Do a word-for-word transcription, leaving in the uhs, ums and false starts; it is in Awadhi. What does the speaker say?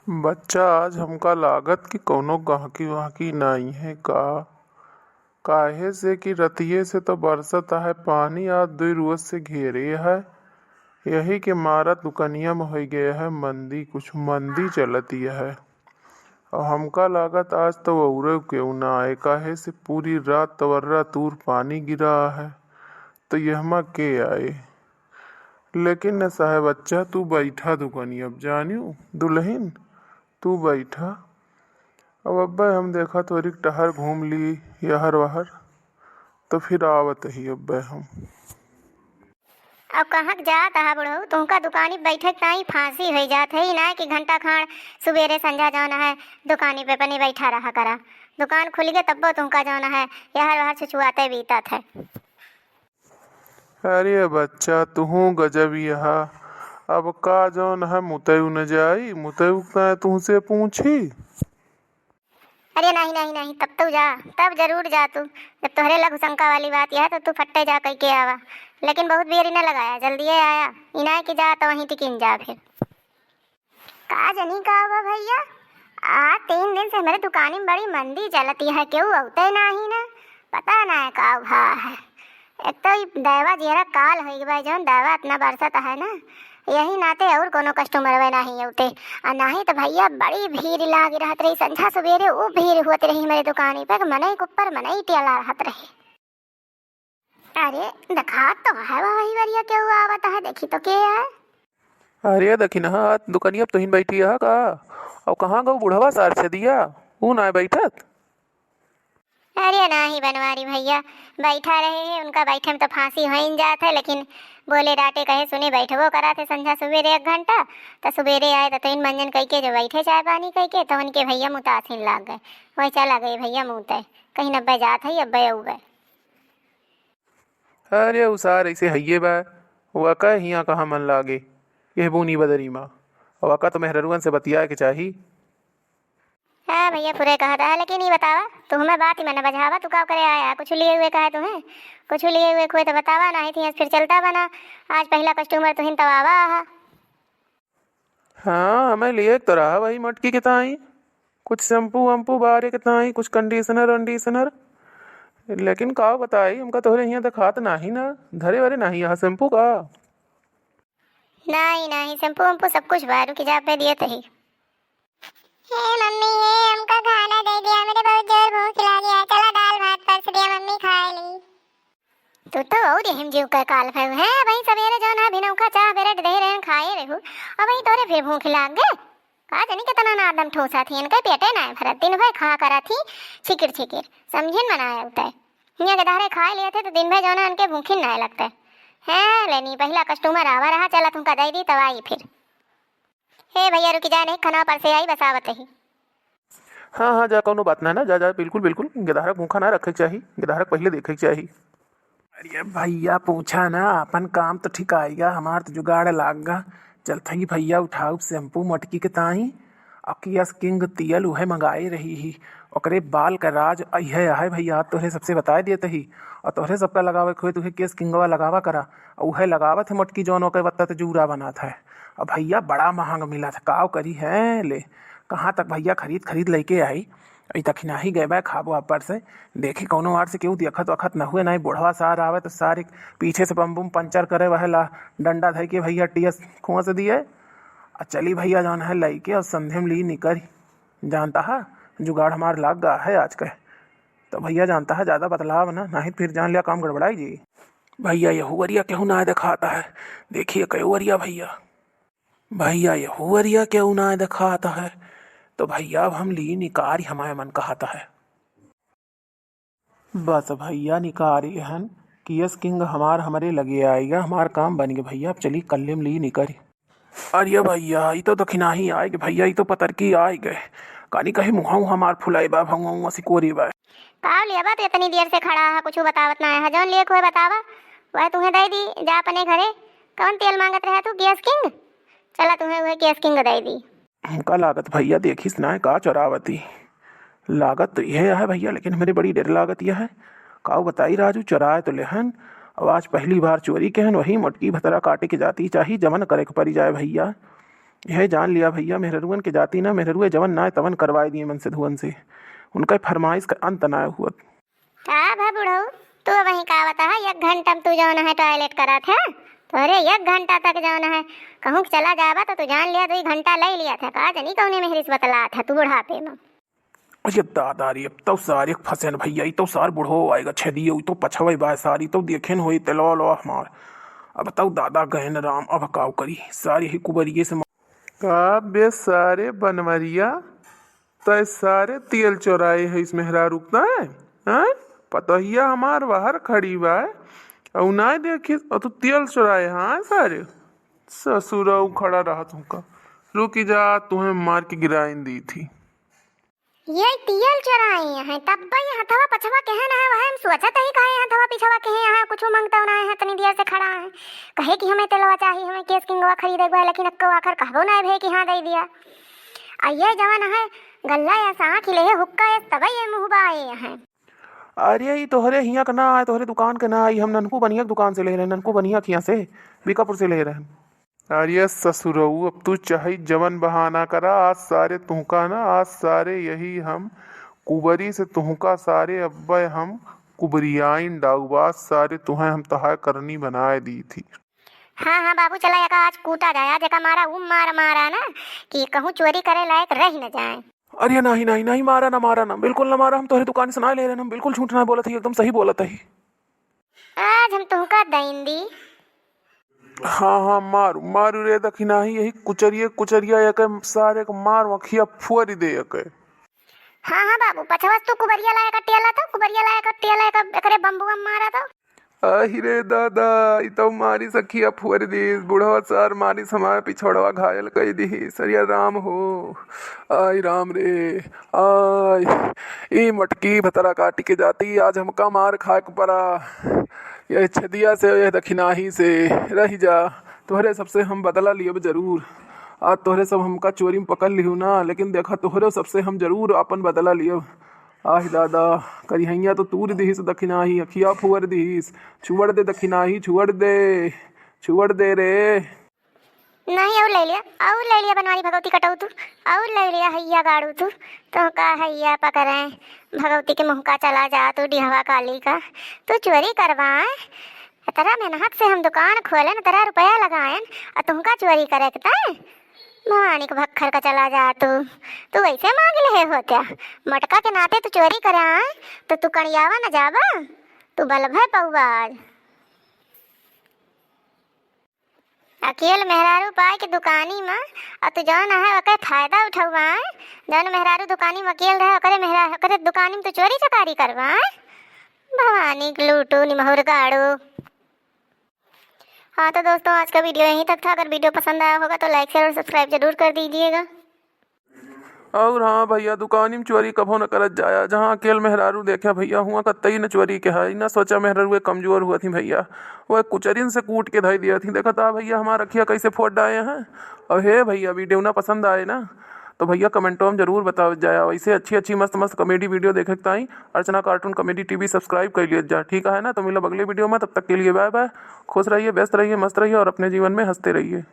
बच्चा, आज हमका लागत कि कउनो गहकी वहकी नाहीं है का? काहे से कि रतिये से तो बरसत है पानी, आज दुई रोज से घेरे है। यही के मारा दुकनिया में होइ गए है मंदी, कुछ मंदी चलत है। अउर हमका लागत आज तो औरो केहू ना आए, काहे से पूरी रात तवर्रा तूर पानी गिरा है, तो यहमा के आए? लेकिन न साहेब, अच्छा तू बैठा दुकनिया, अब जानियो दुलहिन, तू बैठा। अब अब्बे हम देखा तोरी टहर घूम ली यहर वहर, तो फिर आवत ही अब्बे हम। अब कहाँ के जात आहा बुढ़ऊ, तुहका दुकानी पे बैठे के ताई फांसी होइ जात है। ई ना कि घंटा खान सुबेरे संझा जौन है दुकानी पे अपनी बैठा रहा करा। दुकान खुल गए तब्बो तुहका जौन है यहर वहर छुछुआते बीतत है। अरे बच्चा, तुहूँ गजब यहा। अब का जौन है मुतयू न जाई, मुतयू का तुहसे पूछी? अरे नहीं, नहीं, नहीं, तब तो जा, तब जरूर जा तू। जब तोहरे लघु शंका वाली बात यह है, तो तू फट्टे जा कह के आवा। लेकिन बहुत बेरी न लगाया, जल्दिए आया। इनाय के जा तो वहीं टिकिन जा फिर। का जनी का हुआ भैया, आज तीन दिन से हमरे दुकानी में बड़ी मंदी चलती है, केहू अउते नाही ना, पता ना का हुआ है। एक तो ई दवा जेरा काल होइ गवा, जौन दवा इतना बरसत है ना, यही नाते और कोनो कस्टमर वे नाही अउते। आ नाही तो भैया बड़ी भीड़ लागी रहत रही, संझा सुबेरे ऊ भीड़ होत रही हमरे दुकानी पे, मनई के ऊपर मनई टेला रहत रही। अरे, देखात तो है वही वरिया केहू आवत है, देखी तो के है। अरे, देखी ना, दुकनिया पे तुहिन बैठी है का? अउ कहाँ गऊ बुढ़वा सार छेदिया? ऊ ना बैठत? अरे नाही बनवारी भैया, बैठा रहे हैं, उनका बैठे में तो फांसी होइन जात है, लेकिन बोले डांटे कहे सुने बैठबो करा थे संझा सुबेरे एक घंटा, तो सुबेरे आए तो, तो इन मंजन कह के जो बैठे चाय पानी कह के, तो उनके भैया मुतासिन लाग गए, वही चला गए भैया मुते, कहीं नब्बे जात है, अब्बे अउबे। अरे, उ सार ऐसे हइये बा। वका हियाँ कहाँ मन लागे, यह बूनी बदरी मा। वका तो मेहररुअन से बतियाए के चाही। हाँ भैया, फुरे कहत है, लेकिन ई बतावा, तू हमें बात ही मने बझावा, तू का करे आया? कुछ लिए हुए कहे तुम्हें? कुछ लिए हुए हुए तो बतावा, नाही थी फिर चलता बना। आज पहला कस्टमर तुहिन तब आवा आहा। हाँ, हमें लिए तो रहा भाई मटकी के ताई, कुछ शैम्पू वैम्पू बारे के ताई, कुछ कंडीशनर वंडीशनर। लेकिन का बताई, हमका तोहरे हियाँ देखात नाही ना, धरे वरे नाही यहाँ शैम्पू का? नाही, नाही, शैम्पू वैम्पू सब कुछ बा, रुकी जा, पे दिए तही। हे मम्मी, हे हमका खाना दे दिया, मेरे बहुत जोर भूख लगी है, चला दाल भात परस दिया मम्मी, खाए ली। तू तो और यही में जीव के काल भयू है। अबहीं सवेरे जौन है भिनौखा चाह ब्रेड दे रहे हैं, खाए रहू, अबहीं तोरे फिर भूख लाग गए। का जानी कितना ना आदम ठूसा थी, इनके पेटे ना भरत, दिन भर खा करा थी छिकिर छिकिर, समझिन मनाया उतय। हियाँ के दहरे खाए लिए थे तो दिन भर जौन है इनके भूखिन ना लगते। हैं लेनी, पहला कस्टमर आवा रहा, चला तुमका दे दी तब आई फिर। हे भैया रुकी जाए, नहीं खाना पर से आई, बस आवत ही। हाँ, हाँ, जा, कौनो बात ना, ना, जा, जा, बिल्कुल, बिल्कुल, गिदहरा भूखा ना रखे के चाही, गिदहरा पहिले देखे के चाही। अरे भैया, पूछा ना, अपन काम तो ठिकाइगा, हमार तो जुगाड़ लाग गा। चल थई भैया, उठाऊ शैम्पू मटकी के ताई, और केस किंग तेल उहे मंगाए रही ही, ओकरे बाल का राज इहे आहे भैया, तोहरे सबसे बताए देत ही, और तोहरे सबका लगावे के होए तो उहे केस किंगवा लगावा करा, और उहे लगावत है मटकी जौन ओकर बत्ता तो जूरा बनात है। अब भैया बड़ा महंग मिला था, काव करी है ले, कहाँ तक भैया खरीद खरीद लेके आई। ई तखिनाही गए बा खाबो ऊपर से, देखी कौनो आर से केहू देखत वखत न हुए, नहीं बुढ़वा सार आवे तो सारे पीछे से बम बम पंचर करे वहे ला डंडा धइ के भैया टीएस खोस दिए। आ चली भैया जौन है लइके और संधे में ली निकरी, जानता है जुगाड़ हमार लाग गा है आज के। तो भैया जानता है ज्यादा बतलाव ना, नहीं फिर जान लिया काम गड़बड़ाई जी। भैया यहू वरिया केहू ना देखाता है, देखिए कयो वरिया भैया। भैया यहू वरिया केहू ना देखाता है, तो भैया अब हम ली निकारी हमारे मन कहता है। बस भैया निकारी हन, केस किंग हमार हमरे लगे आएगा, हमार काम बन गया भैया, अब चली कल्ले में ली निकारी। अरे भैया, ई तो दखिनाही आए गए भैया, ई तो पतरकी आए गए। कानी कहे मुहा उहा मार फुलाई बा, भौंवा उहा सिकोरी बा। का लिया बा, तू इतनी देर से खड़ा है, कुछ बतावत ना है, जौन लिए कोई बतावा, वह तुम्हें दे दी, जा अपने घरे। कौन तेल मांगत रहा तू, केस किंग? चला तुम्हें वह केस किंग दे दी। हमका लागत भैया देखिस ना का चोरावती। लागत तो यह है भैया, लेकिन हमरे बड़ी डर लागत यह है। काऊ बताई राजू, चोराए तो लेहन, अब आज पहली बार चोरी के हन, वही मोटकी भतरा काटे के जाती चाही, जमन करे के परी जाए भैया। यह जान लिया भइया, मेहररुअन के जाति ना, मेहररुए जवन नाय तवन करवाए दिए मन से धुअन से। उनका फरमाइश का अंत नाय हुअत। का भा बुढ़ऊ, तू अबहीं का बता है, एक घंटा में तू जौन है टॉयलेट करत है, तोहरे एक घंटा तक जौन है कहूँ के चला जाबा तो तू जान लिया दुई घंटा ले लिया था। का जनी कौने मेहरी से बतलात है तू बुढ़ापे में। अरे दादा रे, अब तो सारे फंसेन भइया, ई तो सार बुढ़ो आएगा छेदियो, ई तो पछवे बा सारी, तो देखेन होई तेलो लो हमार। अब तो दादा गहन राम, अब काव करी, सारी ही कुबरिये से मा- का बे सारे बनवरिया, तय सारे तियल चोराए है इस मेहरारू का, हैं? पतोहिया हमार बाहर खड़ी बा, औ नाय देखिस, औ तू तियल चोराए, हाँ सारे? ससुरऊ खड़ा रहा तुमका, रुकी जा, तुम्हें मार के गिराइन दी थी। ये तियल चोराए हैं, तब ये हथवा पछवा केहे ना है, वह हम सोचत ही काहे हथवा पिछवा केहे हैं, कुछ मांगता ना है, इतनी देर से खड़ा है, कहे कि हमें तेलवा चाहिए, हमें केस किंगवा खरीदे हुआ है, लेकिन अक्को आखिर कहबो ना भे कि हाँ दे दिया। आ ये जवन है गल्ला या सांख ले हुक्का या तब ये मुँह बाए हैं। अरे ई तोहरे हियाँ के ना आए, तोहरे दुकान के ना आई, हम ननकू बनिया के दुकान से ले रहे, ननकू बनिया के हियाँ से, बीकापुर से ले रहे। अरे ससुरऊ, अब तू चाहे जवन बहाना करा, आज सारे तुहका ना, आज सारे यही हम कुबरी से तुहका सारे अब्बे हम कुबरियाइन डाउबा, सारे तुहें हम तहार करनी बनाए दी थी। हाँ, हाँ बाबू, चला एका आज कूटा जाए, आज एका मारा ऊ मार मारा ना कि कहूँ चोरी करे लायक रह न जाए। अरे नाही, नाही, नाही, मारा ना, मारा ना, बिल्कुल ना मारा, हम तोहरे दुकान से ना ले रहे, हम बिल्कुल झूठ ना बोलत ही, एकदम सही बोलत ही। आज हम तुहका दइन दी। हाँ, हाँ, मारू, मारू रे दखिनाही, यही कुचरिए, कुचरिया एके सारे के मार, अखिया फुअरी दे एके। हाँ, हाँ बाबू, पछवस तू कुबरिया लाए का टेला तो, कुबरिया लाए का टेला एका, एकरे बम्बुआ मारा तो। आहि रे दादा, ई तो मारी सखिया फुअर दीस, बुढ़वा सार मारी समाय पिछोड़वा घायल कई दीस। अरे राम हो, आय राम रे, आय, ई मटकी भतरा काटी के जाती, आज हमका मार खाए के परा। ये छदिया से, ये दखिनाही से, रहि जा, तोहरे सबसे हम बदला लियब जरूर। आज तोहरे सब हमका चोरी में पकड़ लिहू ना, लेकिन देखा तोहरे सबसे हम जरूर आपन बदला लियब। आहि दादा, करिहइया तो तूर दिहिस दखिनाही, अखिया फुअर दिहिस। छुअर दे दखिनाही, छुअर दे, छुअर दे रे। नहीं, और ले लिया, और ले लिया बनवारी भगवती कटऊ तू, और ले लिया हैया गाड़ू तू। तो का हैया पकड़े भगवती के मुँह का चला जा तू डिहवा काली का। तू चोरी करवाए, इतरा मेहनत से हम दुकान खोलेन, इतरा रुपया लगाएन, आ तुमका चोरी करे के तय? भवानी के भक्खर का चला जा तू। तू ऐसे मांग ले होत्या, मटका के नाते तू चोरी करे आए, तो तू कणियावा न जाबा, तू बलभे पौबा आज। अकेल मेहरारू पाए के दुकानी में, और तू जौन है ओकर फायदा उठौबा आए। जौन मेहरारू दुकानी में अकेल रहे, ओकरे मेहरा-, ओकरे दुकानी में तू चोरी चकारी करबा आए। भवानी के लूटू निमहुर गाड़ू। हाँ तो दोस्तों, आज का वीडियो यहीं तक था। अगर वीडियो पसंद आया होगा तो like, share और subscribe जरूर कर दीजिएगा। और हाँ भइया, दुकानी में चोरी कभो न करत जाया। जहाँ अकेल मेहरारू देख्या भइया, हुआ कतई न चोरी के है। न सोचा मेहरारू कमजोर हुआ थी भइया, वह कुचरिन से कूट के धई दिया थी। देखत आ भइया, हमार अखिया कैसे फोड़ डाए हैं। और हे भइया, वीडियो ना पसंद आए ना, तो भइया कमेंटों में जरूर बतावत जाया। वैसे अच्छी अच्छी मस्त मस्त comedy video देखे के ताई अर्चना Cartoon Comedy TV subscribe कर लियत जा, ठीक है ना? तो मिलब अगले वीडियो में, तब तक के लिए bye bye। खुश रहिए, व्यस्त रहिए, मस्त रहिए और अपने जीवन में हंसते रहिए।